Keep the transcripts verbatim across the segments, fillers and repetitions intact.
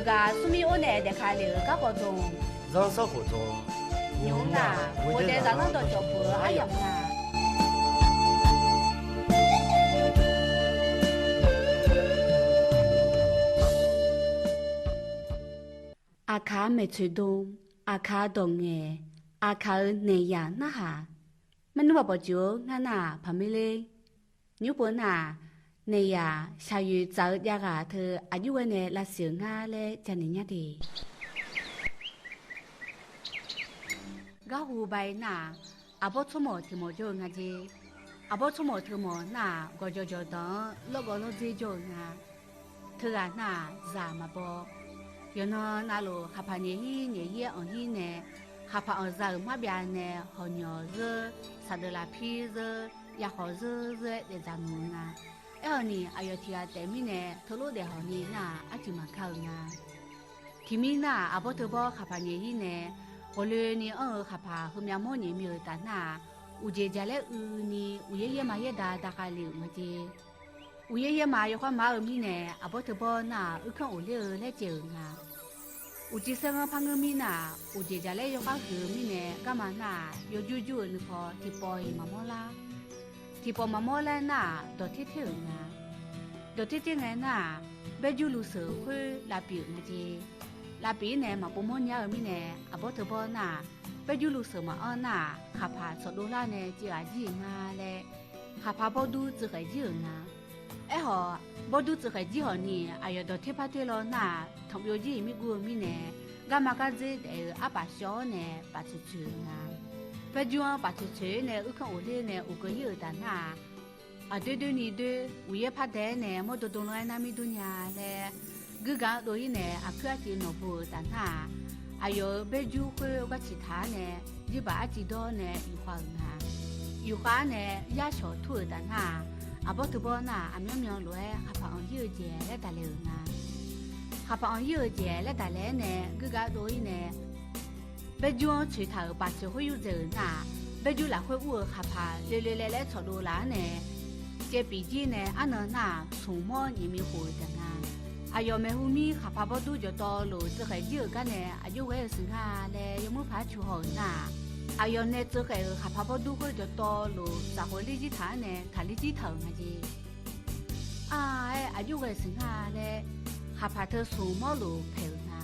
Ghaq smrmir or nae daefka lef-euq garkawv dmq, zanrsanrkhof dmq, nymq-mr nar, ghoeqdae zaqlanr dawqcawq puq-eu aryamq nga. Aqkaq maeqtsoeq dm, Aqkaq dawq ngaeq, Aqkaq-euq naeq yaq narhaq. Maernmr baq bawqjeq-or ngar nar-aq, paqmer ler. Nymr pov nar-aq, naeq yaq shaqyoeq tsaf-eu jav ghaq teu aqjox ghae nae lavsiq-euq ngar laer janaeq nyar de. Garhu bae nar-aq, aqbawr tsawrmawq tiq mawq jawr-eu nga jer. Aqbawr tsawrmawq teu mawq nar-aq, gawqjawq jawqdanq-anr lawrgawv lawrdzer jawr-eu nga. Teughaq nar-aq, zaq maqbaw. Yawqnan navluf, khaqpaq nyaef hir nyaef hir-aer anq hir nae, khaqpaq anqza-euq marbyav nae hawq nyawq zeur, saqdeuf lafpir zeur, yakhawq zeur zeur-aer daefdzaq muiq-eu nga. Aerkhawf ni, aqyawf tiq ghaq taef mirnae teulof daef hawq ni nar-aq, arcuiv maqkar-euq nga. Tiqmir nar-aq, aqbawr teubawr khaqpaq nyaef hir nae, ghawqloeni anr-eu khaqpaq heumyav mawr nyaef mi-euq taf nar-aq, uqjeq jaqlaer uini uqyaer yaer ma yaer da da khav lef-euq nga jer. Uqyaer yaer ma yawkhav mar-eu mirnae, aqbawr teubawr nar-aq, uirkanr of ler-eu laer caev-euq nga. Uqcif saerghanr par ngeur mir nar-aq, uqjeq jaqlaer yawkhav huiq-eu mirnae, garma nar-aq, yawjur jur-eu nuikhanr tiqpawf-iq maqmawr lar. Tiqpawf maqmawr laer nar-aq, dawq ter ter-euq nga. Dawq ter ter ngae nar-aq, baerjur luvseuq khoer lavpyeuf-euq nga jer. Lavpyeuf-ir nae maqpov mawr nya-eu mirnae, aqbawr teubawr nar-aq, baerjur luvseuq maqanr nar-aq, khaqpaq tsawqdov lar nae civ ghaq jir-euq nga laer, khaqpaq bawrdur tsuif khaeq jir-euq nga. Aerkhawf, bawrdur tsuif khaeq jir hawq ni, aqyawf dawq ter par ter law nar-aq, tanqbyov jir-euq mirguv-eu mirnae, garma gardzer daef-eu arpaf shawr-awr nae paf tsoeq tsoeq-euq nga. Baerjur-anr paf tsoeq tsoeq-ir nae uirkanr of ler nae of keuv ir-euq taf nar-aq, aqdoer doer ni doer, uqyaer par dae-aer nae mawrdo dm lanr-aer nar mir dur nya laer, guirgaq-anr dov-ir nae aqkuir arciv nawqbu-euq taf nar-aq, aqyawf-euq baerjur khoer gar ciqtaq-ar nae, jirbaq arciv dawr nae yufkhav-euq nga. Yufkhav-ar nae yar shawq tur-euq taf nar-aq, aqbawr teubawr nar-aq, aqmyanr myan lof-aer khaqpaq anq ir-eu jeq laer daqlaeq-euq nga. Khaqpaq anq ir-eu jeq laer daqlaeq-aer nae guirgaq dov-ir nae, baerjur-anr tsoeqtaq-euq paf tsoeq khoer yurdzaeq-euq nar-aq, baerjur lafkhoer ur-euq khaqpaq loeloe laev laer tsawqdov laf-ar nae, caev pif jir nae arnan nar-aq, smq mawr nyaef mi khof-euq taef nga. Aqyawf maeqhu mir khaqpaq bawrdur jawqtawvluf tsuif khaeq jir-euq gar nae aqjox ghae-eu siq nga laer yawmuir paq-aer cu haw-euq nar-aq, aqyawf nae tsuif khaeq-euq khaqpaq bawrdur khoer jawqtawvluf zaqkhof ler jir taq-ar nae taqler jir taq-euq nga jer. Aq-aer aqjox ghae-eu siq nga laer, khaqpaq teu smq mawr luf paeq-euq nga.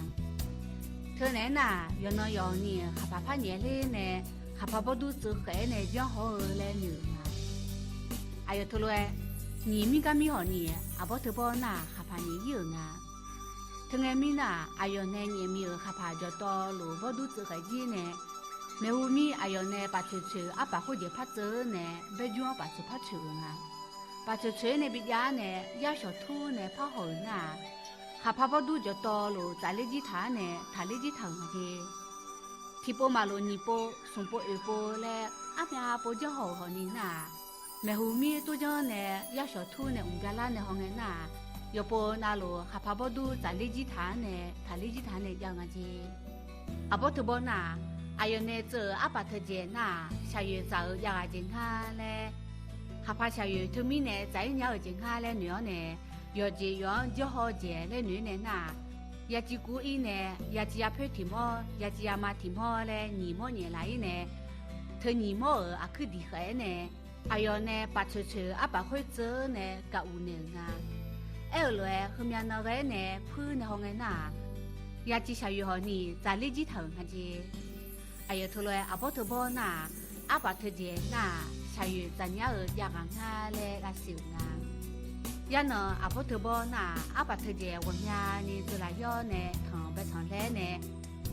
Teunaeq-aer nar-aq, yawqnan yawqni khaqpaq par nyaef ler nae, khaqpaq bawrdur tsuif khaeq-aer nae janr haw-eu laer noeq-euq nga. Aqyawf teulof-aer, nyiq mir gar mir hawq ni, aqbawr teubawr nar-aq, khaqpaq nyaef ir-euq nga. Teungae mirnae-aq, aqyawf nae nyaef mi-euq khaqpaq jawqtawvluf bawrdur tsuif khaeq jir nae, maeqhu mir aqyawf nae paf tsoeq tsoeq arpaf khoerjeq par tseuv-eu nae, baerjur-anr paf tsoeq par tsoeq-euq nga. Paf tsoeq tsoeq-aer nae bijav-ar nae, yar shawq tur nae par haw-euq nar-aq, khaqpaq bawrdur jawqtawvluf tsafler jir taq-ar nae taqler jir taq-euq nga jer. Tiqpov maqlof nyiq pov, smq pov oeq pov laer, armyav pov janr haw-euq hawq ni nar-aq, maeqhu mir tov janr nae, yar shawq tur nae mq byav lar nae hawngae nar-aq, yawqpov navluf khaqpaq bawrdur tsafler jir taq-ar nae taqler jir taq-ar nae jav-eu nga jer. Aqbawr teubawr nar-aq, aqyawf nae tseuv-euq arpaf teujaeq nar-aq, shaqyoeq tsaf-euq jav ghaq jeq ngar laer, khaqpaq shaqyoeq teumirnae tsaf-ir nya-eu jeq ngar laer noeq-awr nae, yawqjeq yawq-anr janr haw-eu jeq laer noeq-ir nae nar-aq, yaciv kuv-ir nae, yaciv yapoer tiq mawr, yaciv yama tiq mawr laer nyiq mawr nyaef laf-ir nae, teu nyiq mawr-euq aqkuir diq khaeq-aer nae, aqyawf nae paf tsoeq tsoeq-eu arpaf khoer tseuv-eu nae gaq uq naeq-euq nga. Aer-euq lof-aer, heumyav nan ghae-aer nae puir nae hawngae nar-aq, yaciv shaqyoeq hawq ni tsafler jir taq-euq nga jer. Aqyawf teulof-aer aqbawr teubawr nar-aq, arpaf teujaeq nar-aq, shaqyoeq tsaf nya-eu jav ghaq ngar laer lavsiq-euq nga. Yarnan aqbawr teubawr nar-aq, arpaf teujaeq ghawqmyani dzeurlaf yawr nae tanq bae tanq laer nae,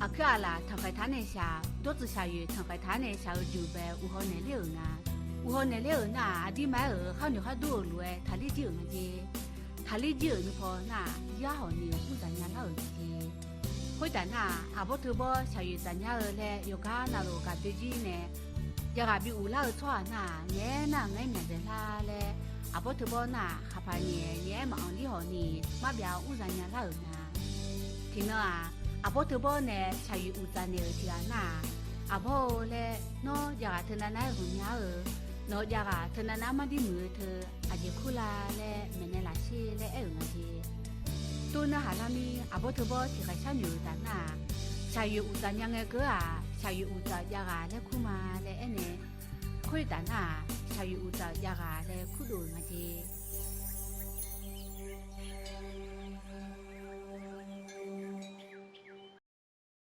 aqkuir aqlaf tanqkhaeq taq-ar nae shaq, dawrtsuif shaqyoeq tanqkhaeq taq-ar nae shaq-eu juq bae uqhaw naeq ler-euq nga. Uqhaw naeq ler-euq nar-aq, aqdirma aer-euq khar noeq khar dur-euq lof-aer taqler jir-euq nga jer. Taqler jir-euq nuipawf nar-aq, yar hawq ni mr dzaq nya lar-euq nga jer. Khoertaf nar-aq, aqbawr teubawr shaqyoeq tsaf nya-eu laer yawqgar navluf gaq doe jir nae, jav ghaq bi uq lar-eu tsawrhaq nar-aq, ngaeq-aer nar-aq ngaeq-aer myaq dzaeq lar laer, aqbawr teubawr nar-aq, khaqpaq nyaef nyaef-aer maqanq lir hawq ni, marbyav mr dzaq nya lar-euq nga. Tiqnan-aq, aqbawr teubawr nae shaqyoeq uq tsaf naeq-euq tiq ghaq nar-aq, aqbawr-eu laer, nawr jav ghaq teunav nav-aer ghawqmya-eu, nawq-eu jav ghaq teunav nav-aer mardir muiq-eu teu, aqjeq kur la laer maeqnaeq laf sher laer aer-euq nga jer. Khoernar haq lar mir, aqbawr teu bawr tiqghaq sharnoeq-euq taf nar-aq, shaqyoeq uqtsaf nya ngae geur-aq, shaqyoeq uqtsaf jav ghaq laer kur ma laer aernae, khoertaf nar-aq, shaqyoeq uqtsaf jav ghaq laer kurdov-euq nga jeq.